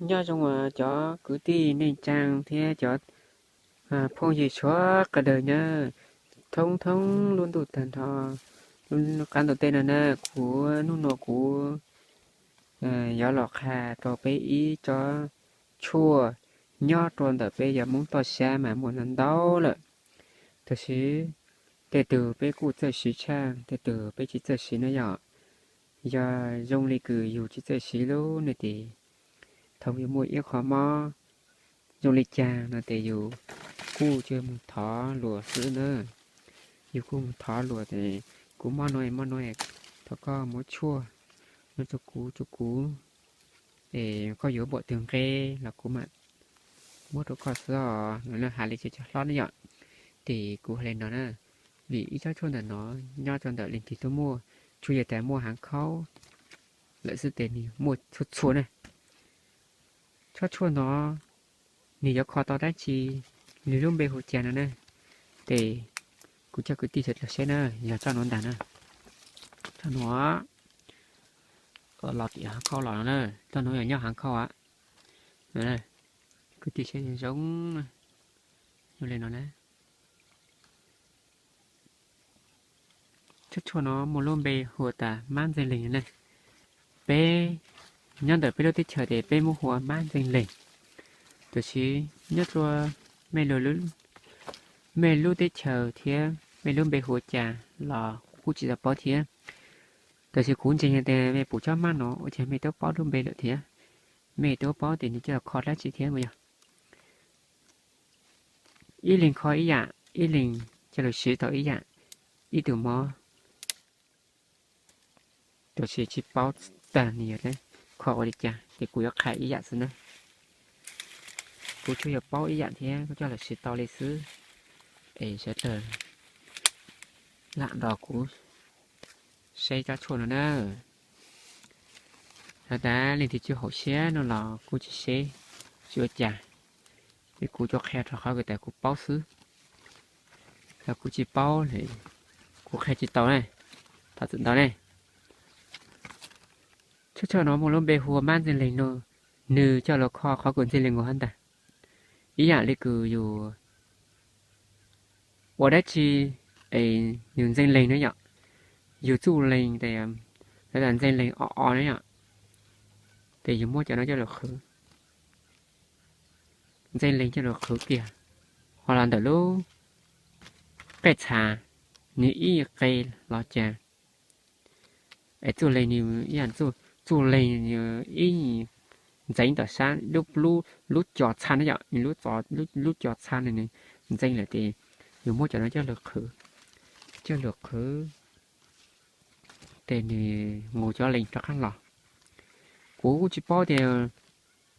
Nyob zoo cov kwv tij neej tsaa thiab cov phooj ywg sawv daws na, thoob thoob lub ntuj tag nrho, lub qab ntuj teb no na, kuv hnub no kuv yuav los qha rau peb ib tsob tshuaj nyob rau ntawm peb yog Hmoob toj siab mas muaj ntau ntau lawm. Tab sis tej tug peb kuj txawj siv tshaj, tej tug peb tsis txawj siv na yom. Yog zoo li kws yug tsis txawj siv lub ne tes thaum yug muaj ib qho mob zoo li cas no tes yug kuj tsuas mus thov luag xwb na. Yug kuj mus thov luag tes kuv mob no mob no, thov koj muab tshuaj no rau kuv, rau kuv, es koj yuav npaum twg nqe los kuv mam muab rau koj xwb os. Lawv hais li cas cov hlob ne yom. Tes kuv hais li no na, vim ib tsob tshuaj ntawm no nyob rau ntawm leej twg tuaj muaj, tsuas yog tas muaj haav khaub lawm xwb tes nws muaj txhua txhua na. Tsob tshuaj no nws yuav kho tau dab tsi, nws lub npe hu cas no na. Tes kuv coj kwv tij sawv daws saib na, yog tsob no ntag na. Tsob no los tim haav khaub los no na, tsob no yog nyob haav khaub a. Kwv tij saib zoo zoo li no na. Tsob tshuaj no muaj lub npe hu tas mab ntxeeg leeg na. Peb nyob ntawm peb lub teb chaws tes peb muab hu ua mab ntxeeg leeg. Tab sis nyob rau mej lub teb chaws thiab mej lub npe hu ua cas los kuv kuj tsis tau paub thiab. Tab sis kuv ntseeg tias mej pum tsob mab no ua cas mej twb paub lub npe lawm thiab, mej twb paub tias nws coj los kho dab tsi thiab mas yog ib leeg kho ib yam, ib leeg coj lug siv tau ib yam, ib tug mob. Tab sis tsis paub tag nws yog kho ua li cas ces kuv yuav qha ib yam xwb na. Kuv tsuas yog paub ib yam thiab kuv coj lug siv tau li xwb. Es sawv daws lam nrog kuv saib tsob tshuaj no na. Has tas leej twg tsis haum siab no los kuj tsis seb, tsis ua cas. Es kuv tsuas qhia rau qhov kws tas kuv paub xwb. Yog kuv tsis paub, kuv qhia tsis tau ne. Thov txim ntau ne. Tsob tshuaj no muaj lub npe hu ua mab ntxeeg leeg no, nws coj lug kho qhov kws ntxeeg leeg nkaus hab ntag. Ib yam li kws yus ua dab tsi es yus ntxeeg leeg na yom, yus txuj leeg tes, lawv tas ntxeeg leeg o o na yom, tes yus muab cov no coj lug qhwv, ntxeeg leeg coj lug qhwv kiag, ho los ntawm lub qej txha, nws ib qe los cas, es txuj leeg nws ib yam, txuj leeg ib ntxeev tom sab, lub co txha na yom, nws lub co txha no nws ntxeeg lawm tes yus muab cov no coj lug qhwv, coj lug qhwv tes nws nqus cov leeg rov qab los. Kuv kuj tsis paub tias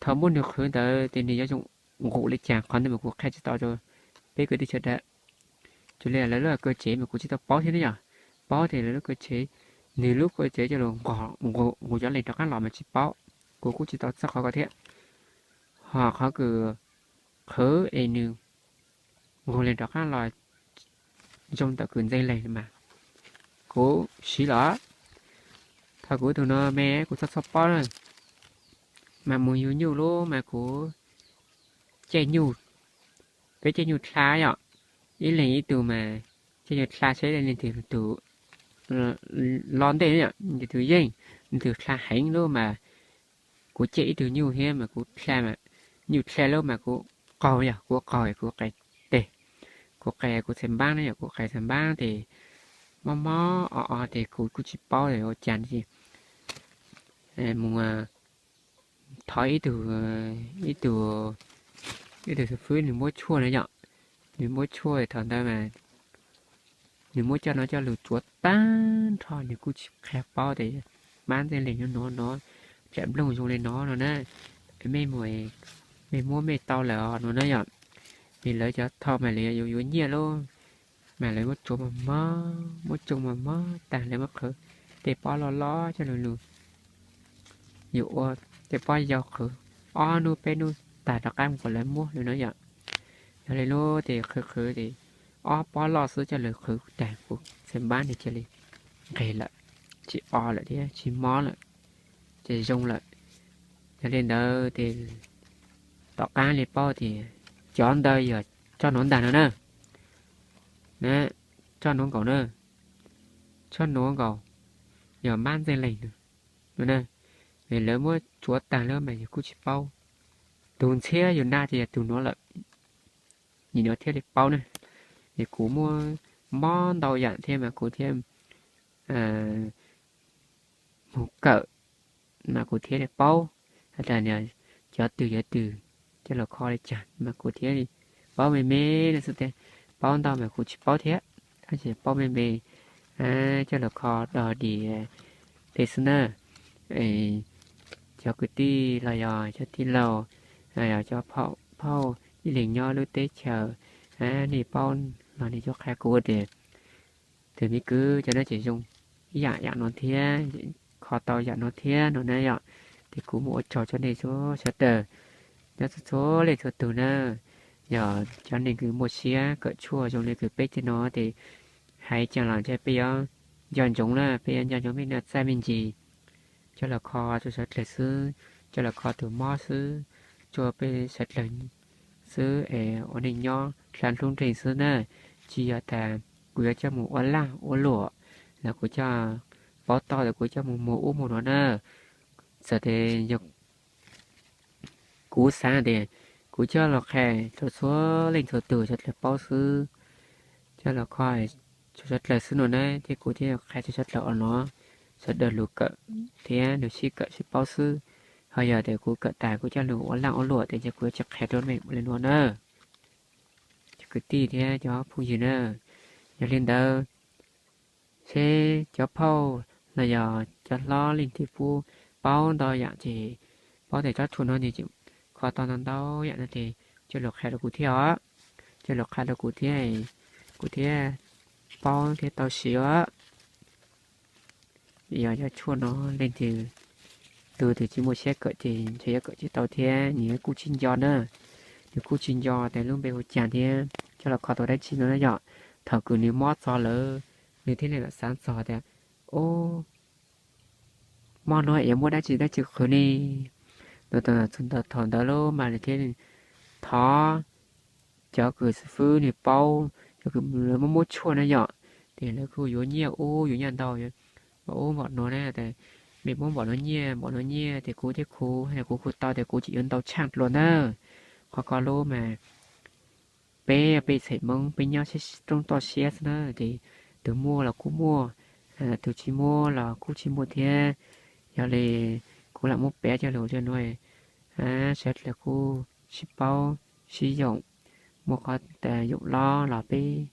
thaum muab nws qhwv ntawd tes nws yuav zoo nqus li cas, qhov ntawd mas kuv qhia tsis tau rau peb kwv tij sawv daws. Cuag li lawv lub kaw tsev mas kuv tsis tau paub thiab ne yom. Paub tias lawv lub kaw tsev, nws lub kaw tsev coj lug nqus cov leeg rov qab los mas tsis paub. Kuv kuj tsis tau txog qhov ko thiab. Ho qhov kws qhwv es nws nqus leeg rov qab los zoo ntawm kws ntxeeg leeg mas kuv siv los. Thaum kuv tug no me kuv txhob txhob paub na, mas mus yug nyuj lub mas kuv caij nyuj, peb caij nyuj dlha yom, ib leeg ib tug mas caij nyuj dlha seb leej twg tug lo ntej yom, leej twg yeej, leej twg dlha heev lub mas kuv caij ib tug nyuj thiab mas kuv dlha, nyuj dlha lub mas kuv qaug yom, kuv qaug kuv qes tes, kuv qes kuv txhais npaab na yom, kuv qes txhais npaab tes mob mob o o tes kuv kuj tsis paub ua cas mus thov ib tug, ib tug, ib tug xib fwb nws muab tshuaj na yom, nws muab tshuaj thaum ntawd mas nws muab coj no coj lug tsuav tag nrho nws kuj tsis qha paub tias mab ntxeeg leeg no no, dlaim nplooj zoo li no no na. Mej, mej muab mej tau lawm no na yom. Vim lawv cov thau mas lawv yuav yuav nyiaj lub, mas lawv muab tsuav mos mos, muab tsoo mos mos tag lawv muab qhwv tej pob loj loj coj lug lug. Yus ua tej pob yau qhwv ob nub peb nub tag rov qab mus kom lawv muab lawm no yom. Yog li lub tes qhwv qhwv tes ob pob loj xwb coj lug qhwv tag kuv txhais npaab tes cia li nqeg lawm, tsis o lawm thiab tsis mob lawm, ces zoo lawm. Yog li ntawd ces tom qab li paub tias cov ntawd yog tsob nuav ntag no na. Tsob nuav nkaus na, tsob nuav nkaus yog mab ntxeej leeg no na. Vim lawv muab tsuav tag lawm mas yus kuj tsis paub. Tug ntxhiab yus naj ces yog tug nuav lawm. Nim no thiaj li paub ne. Es kuv muaj mob ntau yam thiab mas kuv thiaj mus kawm mas kuv thiaj li paub has tas cov twg cov twg coj los kho li cas mas kuv thiaj li paub me me no xwb tiag. Paub ntau mas kuv tsis paub thiab, tab sis paub me me coj los kho dog dig tej xwb na. Cov kwv tij los yog cov tij laug, cov phauj ib leeg nyob lub teb chaws, nej paub los nej kuj qha kuv tias tus me kwv cov no ces zoo ib yam yam no thiab, kho tau yam no thiab no na yom. Ces kuv muaj ua tsaug rau nej sawv daws nyob txhua txhua leej txhua tug na. Yog cov neeg kws muaj siab kawm tshuaj zoo li kws peb tej no ces hais caag los ntshe peb yuav nco ntsoov na, peb yuav nco ntsoov peb noj txaij me ntsis coj los kho rau sawv dlawg xwb, coj los kho tus mob xwb, rau peb sawv dlawg xwb es ua neej nyob dlha hlub nreeg xwb na. Tsis yog tas kuv yuav coj mus ua laj ua luam los kuv coj paub tau tas kuv coj mus muag ub muag no na. Txawm tias yog kuv xav tias kuv coj los qha rau txhua leej txhua tug sawv dlawg paub xwb, coj los kho rau sawv dlawg xwb no na, thiab kuv thiaj qha rau sawv dlawg os no, sawv daws lug kawm thiab lug sib kawm sib paub xwb. Ho yog tias kuv kawm tas kuv coj lug ua laj ua luam ces kuv yuav tsis qha rau nej ua li no na. Cov kwv tij thiab cov phooj ywg na, yog li ntawd seb cov phauj los yog cov hlob leej twg puab paub ntau yam ces paub tias tsob tshuaj no nws kho tau ntau ntau yam no ces coj lug qha rau kuv thiab os, coj lug qha rau kuv thiab, kuv thiaj paub thiab tau siv os. Yog cov tshuaj no leej twg, tus twg tsis muaj siab kawm ces ntshe yuav kawm tsis tau thiab nws kuj tsis nco na. Nws kuj tsis nco tas lub npe hu cas thiab coj los kho tau dab tsi no na yom. Thaum kws nws mob txog lawm, nws thiaj li lam xav txog tias, o, mob no es yuav muab dab tsi dab tsi qhwv ne. Thaum ntawd lawm mas nws thiaj thov cov kws xib fwb nws paub, cov kws lawv muab muab tshuaj na yom, ces lawv kuj yuav nyiaj ub yuav nyiaj ntau, npaum ub npaum no na, mej muab npaum no nyiaj npaum no nyiaj ces kuv thiaj khu, kuv khu tau ces kuv tseem yuav ntau tshaaj dlua ntawd. Qhov ko lub mas peb, peb txhais Hmoob peb nyob sib roob toj siab xwb na, ces tus muaj los kuj muaj, tus tsis muaj los kuj tsis muaj thiab. Yog li kuv lam muab piav coj lug li no, sawv dlawg kuj sib paub sib yoom, muaj qhov yoom loj los peb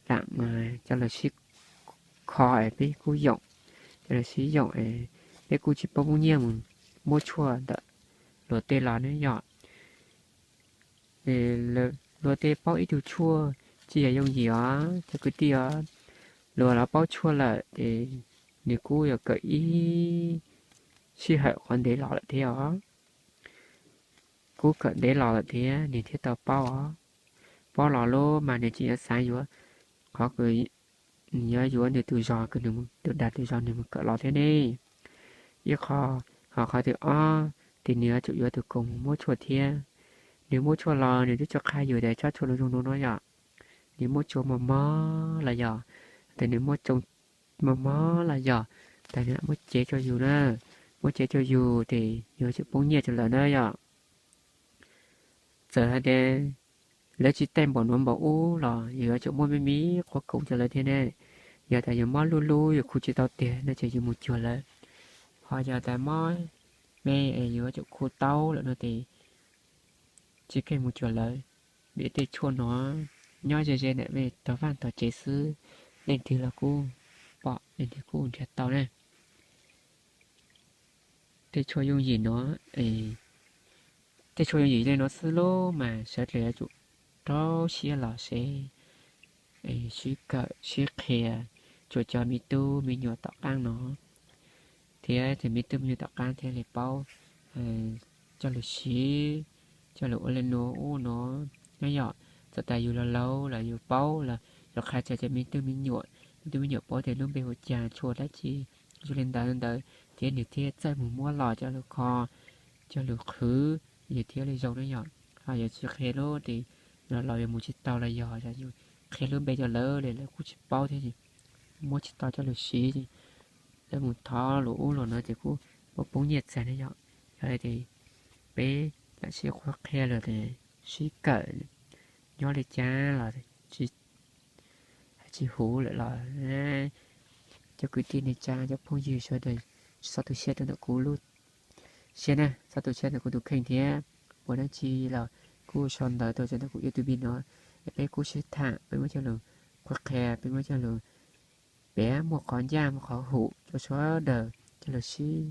lam coj lug sib kho es peb kuj yoom, coj lug sib yoom, peb kuj tsis paub muab nyiaj mus muab tshuaj ntawm luag tej los ne yom. Luag tej paub ib tug tshuaj tsis yog yooj yim os cov kwv tij os. Luag los paub tshuaj lawm ces nws kuj yuav kawm ib sij hawm qhov ntev los lawm thiab os. Kuj kawm ntev los lawm thiab nws thiaj tau paub os. Paub los lub mas nws tseem yuav xav yuav qhov kws nws yuav yuav nws tus zog kws nws, tus dag tus zog nws mus kawm los thiab ne. Ib qho, ho qhov thib ob ces nws yuav tsum yuav tus koom muab tshuaj thiab. Nws muab tshuaj los nws twb tsis qha yus tias tsob tshuaj no zoo no no yom. Nws muab tshuaj mos mos los yog, tas nws muab tsoo mos mos los yog, tas nws muab cev rau yus na, muab cev rau yus ces yus yuav tsum poob nyiaj rau lawv na yom. Txawm hais tias lawv tsis taij npaum nuav npaum ub los yus yuav tsum muaj me me qhuav koom rau lawv thiab ne. Yog tas yus mob lub lub yus khu tsis tau tiag no ces yus mus cuag lawv. Ho yog tas mob me es yus yuav tsum khu tau lawm no ces tsis kheev mus cuag lawv. Vim tej tshuaj no nyob ze ze ntawm mej tog vaj tog tsev xwb, leej twg los kuj pom, leej twg kuj nrhiav tau ne. Tej tshuaj yooj yim no, tej tshuaj yooj yim li no xwb lub mas sawv dlawg yuav tsum rau siab los seb, sib kawm sib qhia, tsuas cov me tub me nyuam tom qaab no thiab cov me tub me nyuam tom qaab thiaj li paub coj lug siv, coj lug ua li nuav ub nuav. Nyob yog txawm tas yus laug laug los yus paub los yus qha tseg cov me tub me nyuam, me tub me nyuam paub tias lub npe hu cas, tshuaj dab tsi, zoo li ntawd ntawd thiab nws thiaj txawj mus muab los coj lug kho coj lug qhwv, yus thiaj li zoo na yom. Ho yus tsis qhia lub ces los los yus mus tsis tau los yog yus qhia lub npe rau lawv li lawv kuj tsis paub thiab, muab tsis tau coj lug siv, lawv mus thov lug ub lug no ces kuj poob poob nyiaj txag na yom. Yog li ces peb lam sib qhuab qhia lug sib kawm, nyob li cas los tsis huv lawm los cov kwv tij neej tsa cov phooj ywg sawv daws txhob tu siab rau ntawm kuv lub siab na, txhob tu siab ntawm kuv tus kheej thiab. Ua dab tsi los kuj sau ntawv tuaj rau ntawm kuv YouTube no, peb kuj sib tham, peb muab coj lug qhuab qhia, peb muab coj lug, peb muaj qhov ncaj muaj qhov hum rau sawv daws coj lug sib,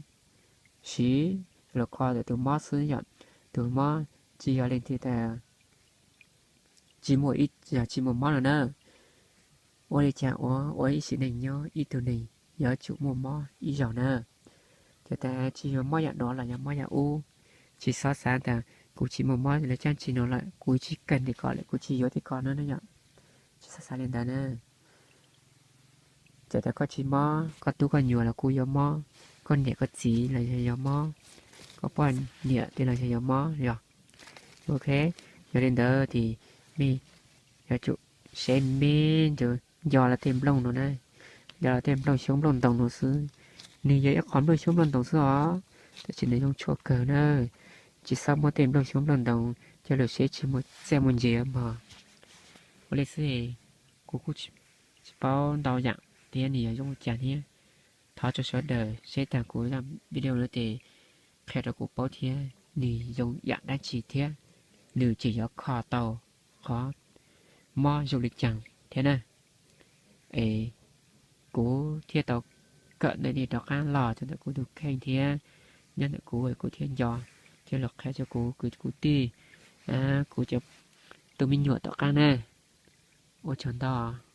siv, coj lug kho ntawm tus mob xwb yom. Tus mob tsis yog leej twg tas tsis muaj, yog tsis muaj mob no na. Ua li cas ua, ua ib sim neej nyob ib tug neeg yuav tsum muaj mob ib zaug na. Ces tas tsis yog mob yam no los yog mob yam ub, tsis txhob xav tas kuv tsis muaj mob lawv cab tsis no lawm kuv tsis kawg ntawm ko lawm kuv tsis yuav tej ko no na yom. Tsis txhob xav li ntawd na. Txawm tas koj tsis mob, koj tub koj nyuam los kuj yuav mob, koj niam koj txiv los yog yuav mob, koj poj niam tej los yog yuav mob yog. Ok, yog li ntawd ces mej yuav tsum saib mej nco los tej nplooj no na, nco los tej nplooj xyoob nplooj ntoos no xwb. Nws yog ib qho nplooj xyoob nplooj ntoos xwb os, tab sis nws zoo tshuaj kawg na. Tsis txhob muab tej nplooj xyoob nplooj ntoos coj lug saib tsis muaj txiaj muaj ntsig mog. Ua li xwb, kuv kuj tsis paub ntau yam thiab nws yog zoo li cas thiab. Thov rau sawv daws saib tag kuv zaj video no ces qhia rau kuv paub thiab nws zoo yam dab tsi thiab nws tseem yuav kho tau qhov mob zoo li cas thiab na. Es kuv thiaj tau kawm ntawm nej rov qab los rau ntawm kuv tus kheej thiab nyob ntawm kuv, kuv thiaj nco, thiaj los qhia rau kuv kwv kuv tij, kuv cov tub me nyuam tom qab na. Ua tsaug ntau.